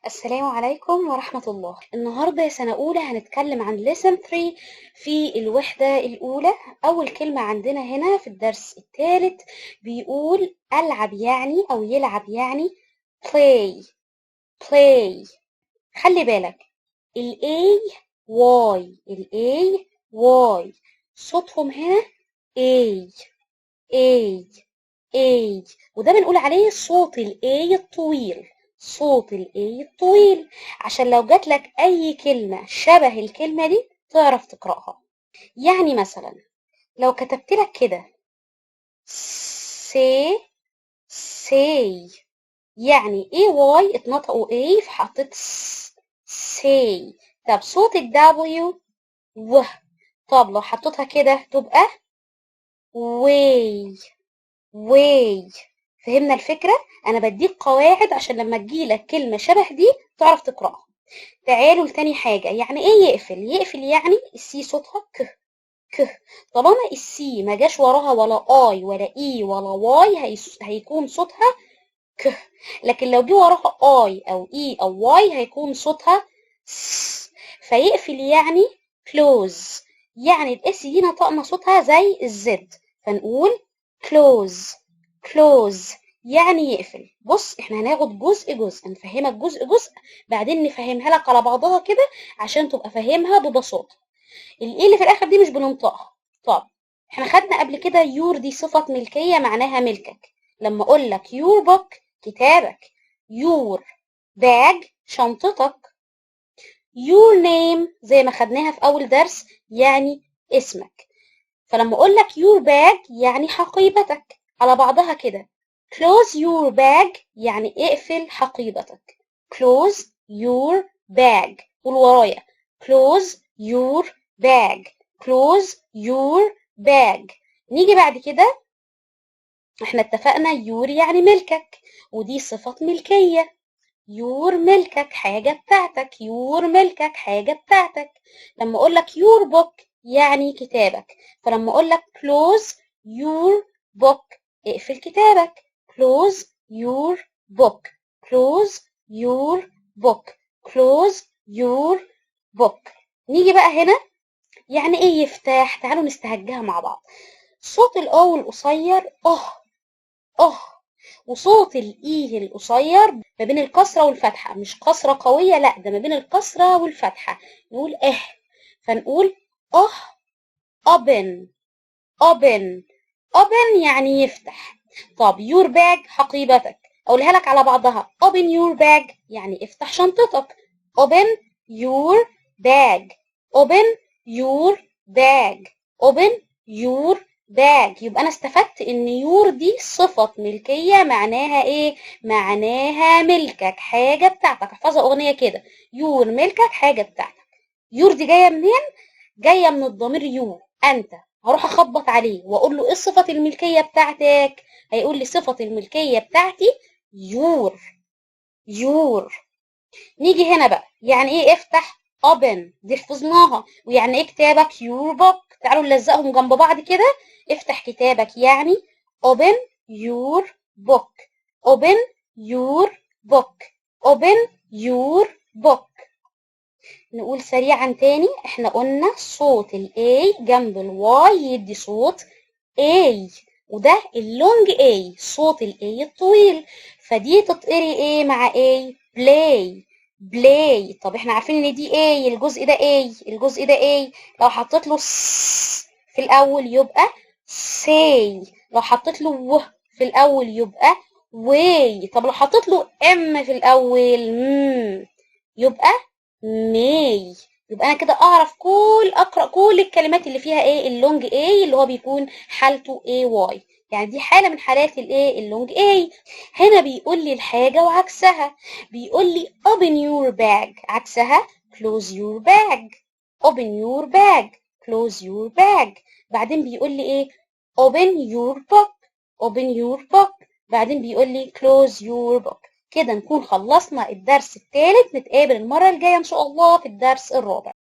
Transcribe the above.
السلام عليكم ورحمة الله. النهاردة يا سنة أولى هنتكلم عن lesson 3 في الوحدة الأولى. أول كلمة عندنا هنا في الدرس الثالث بيقول ألعب يعني أو يلعب يعني play play. خلي بالك ال A Y ال A Y صوتهم هنا A A A، وده بنقول عليه صوت ال A الطويل، صوت ال A الطويل، عشان لو جات لك أي كلمة شبه الكلمة دي تعرف تقرأها. يعني مثلا لو كتبت لك كده say say، يعني A Y اتنطقوا A فحطيت say. طب صوت ال W و، طب لو حطيتها كده تبقى way way. فهمنا الفكرة؟ أنا بديك قواعد عشان لما تجيلك كلمة شبه دي تعرف تقرأها. تعالوا لتاني حاجة، يعني إيه يقفل؟ يقفل يعني ال C صوتها ك ك، طالما ال C ما جاش وراها ولا I ولا E ولا Y هيكون صوتها ك، لكن لو جه وراها I أو E أو Y هيكون صوتها س. فيقفل يعني close، يعني ال S دي نطقنا صوتها زي ال Z، فنقول close close يعني يقفل. بص احنا هناخد جزء جزء، نفهمك جزء جزء بعدين نفهمها لك على بعضها كده عشان تبقى فاهمها ببساطة. ال E اللي في الاخر دي مش بننطقها. طب احنا خدنا قبل كده your دي صفة ملكية معناها ملكك، لما اقول لك your book كتابك، your bag شنطتك، your name زي ما خدناها في اول درس يعني اسمك. فلما اقول لك your bag يعني حقيبتك، على بعضها كده close your bag يعني اقفل حقيبتك، close your bag. قول ورايا close your bag close your bag. نيجي بعد كده، احنا اتفقنا your يعني ملكك، ودي صفة ملكية، your ملكك حاجة بتاعتك، your ملكك حاجة بتاعتك. لما اقول لك your book يعني كتابك، فلما اقول لك close your book اقفل كتابك، close your book close your book close your book. نيجي بقى هنا يعني ايه يفتح؟ تعالوا نستهجها مع بعض. صوت ال O القصير اه اه، وصوت ال E القصير ما بين الكسرة والفتحة، مش كسرة قوية لا، ده ما بين الكسرة والفتحة، نقول اه، فنقول اه open open open يعني يفتح. طب your bag حقيبتك، اقولها لك على بعضها open your bag يعني افتح شنطتك، open your bag open your bag open your bag. يبقى انا استفدت ان your دي صفة ملكية معناها ايه؟ معناها ملكك، حاجة بتاعتك. احفظها اغنية كده، your ملكك حاجة بتاعتك. your دي جاية منين؟ جاية من الضمير you، انت. هروح اخبط عليه واقول له ايه صفة الملكية بتاعتك؟ هيقول لي صفة الملكية بتاعتي your your. نيجي هنا بقى يعني ايه افتح؟ open دي حفظناها، ويعني ايه كتابك؟ your book. تعالوا نلزقهم جنب بعض كده، افتح كتابك يعني open your book open your book open your book. نقول سريعا تاني، احنا قلنا صوت ال A جنب ال Y يدي صوت A، وده ال long A صوت ال A الطويل، فدي تتقري ايه مع A؟ play play. طب احنا عارفين ان دي A، الجزء ده A، الجزء ده A، لو حطيت له S في الاول يبقى say، لو حطيت له و في الاول يبقى way، طب لو حطيت له M في الاول يبقى may. يبقى انا كده اعرف اقرا كل الكلمات اللي فيها ايه؟ ال long A اللي هو بيكون حالته A Y، يعني دي حاله من حالات الايه؟ ال long A. هنا بيقول لي الحاجه وعكسها، بيقول لي open your bag عكسها close your bag، open your bag close your bag. بعدين بيقول لي ايه؟ open your book open your book. بعدين بيقول لي close your book. كده نكون خلصنا الدرس الثالث، نتقابل المرة الجاية إن شاء الله في الدرس الرابع.